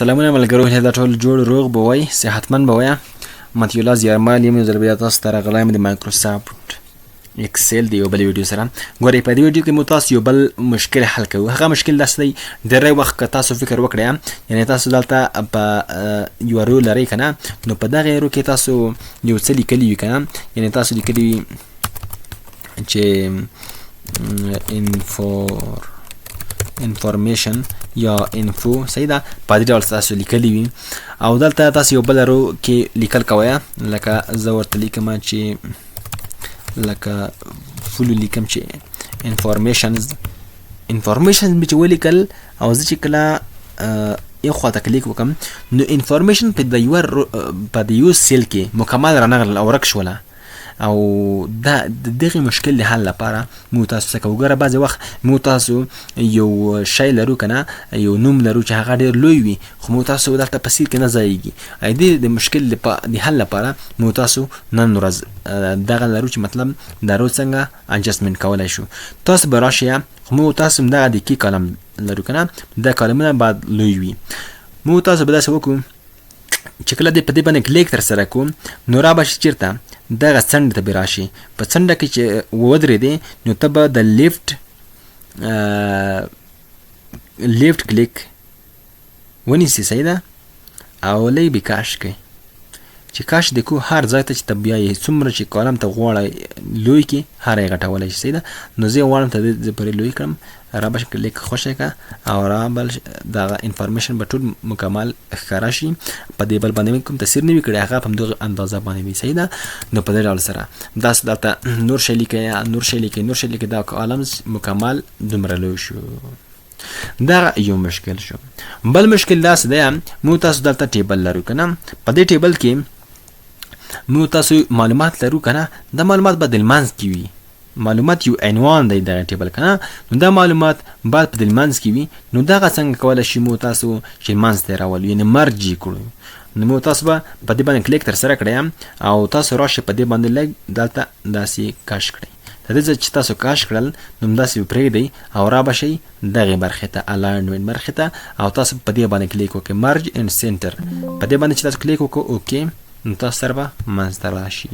سلامونه ملګرو، هیله ده ټول جوړ روغ به وئ، صحتمند به وئ. مطیع الله زیارمل یم، یو ځل بیا تاسو ته راغلی یم د مایکروسافټ اکسل د یو بل ویډیو سره. ګورئ، په دې ویډیو کې مو تاسو یو بل مشکل حل کوو. هغه مشکل داسې دی، ډېری وخت که تاسو فکر وکړئ، یعنی تاسو دلته په یوه row لرئ که نه، نو په دغه row کې تاسو یو څه لیکلي وي که نه، یعنی تاسو لیکلي وي چې information یا info، صحیح ده، په دې ډول تاسو لیکلي وي او دلته تاسو یو بل row کې لیکل کوئ، لکه زه ورته لیکم چې لکه فولو لیکم چې informations. informations مې چې ولیکل او زه چې کله یو خواته کلیک وکم، نو information په د یو cell کې مکمل رانغلل او ورک شوله. او دا د دغه مشکل د حل لپاره مو تاسو څه کوو؟ ګوره، بعضې وخت مو تاسو یو شی لرو که نه، یو نوم لرو چې هغه ډېر لوی وي، خو مو تاسو دلته په cell کې نه ځایږي. دې د مشکل د حل لپاره مو تاسو نن ورځ دغه لرو چې مطلب دا row څنګه adjustment کولی شو. تاسو به راشئ، خو مو تاسو دغه د key column لرو که نه، دا کالمونه باید لوی وي. مو تاسو به داسې وکړو چې کله دې په دې باندې کلیک تر سره کو، نو را به شي چېرته؟ دغه څنډې ته به راشي. په څنډه کې چې ودرېدې، نو ته به د left click ونیسې، صحیح ده، او لږ به کش کړې. چې کش د کو هر ځای ته چې ته بیا یې څومره چې column ته غواړی لوی کې، هر یې غټولی شي، صحیح ده. نو زه یې غواړم ته دې پورې لوی کړم، را به کلیک خوشی که او را بل دغه information به ټول مکمل ښکاره شي. په دې بل باندې کوم تاثیر نه وي کړی، هغه په همدغه اندازه باندې وي، صحیح ده. نو په دې ډول سره داسې دلته نور شی لیکئ، نور شی لیکئ، نور شی لیکئ، دا columns مکمل دومره لوی شو. دغه یو مشکل شو. بل مشکل داسې دی، مو تاسو دلته table لرو که نه، په دې table کې مو تاسو معلومات لرو که نه، دا معلومات به د منځ کې وي. معلومات یو عنوان دی دغه table که نه، نو دا معلومات باید په دې منځ کې وي. نو دغه څنګه کولی شي مو تاسو چې منځ ته راولو، یعنی merge یې کړو؟ نو مو تاسو به په دې باندې کلیک ترسره کړئ او تاسو راشئ په دې باندې لږ دلته داسې کش کړئ. د دې ځای چې تاسو کش کړل، نو همداسې به پرېږدئ او را به شئ دغې برخې ته، alignment برخې ته، او تاسو په دې باندې کلیک وکړئ، merge and center. په دې باندې چې تاسو کلیک وکړو، okay، نو تاسو سره به منځته راشي.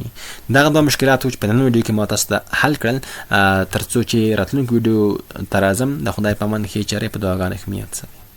دغه دوه مشکلات وو چې په نن ویډیو کې ما تاسو ته حل کړل. تر څو چې راتلونکي ویډیو ته راځم، د خدای په امان، ښې چارې، په دعاګانو کې مې یاد ساتئ.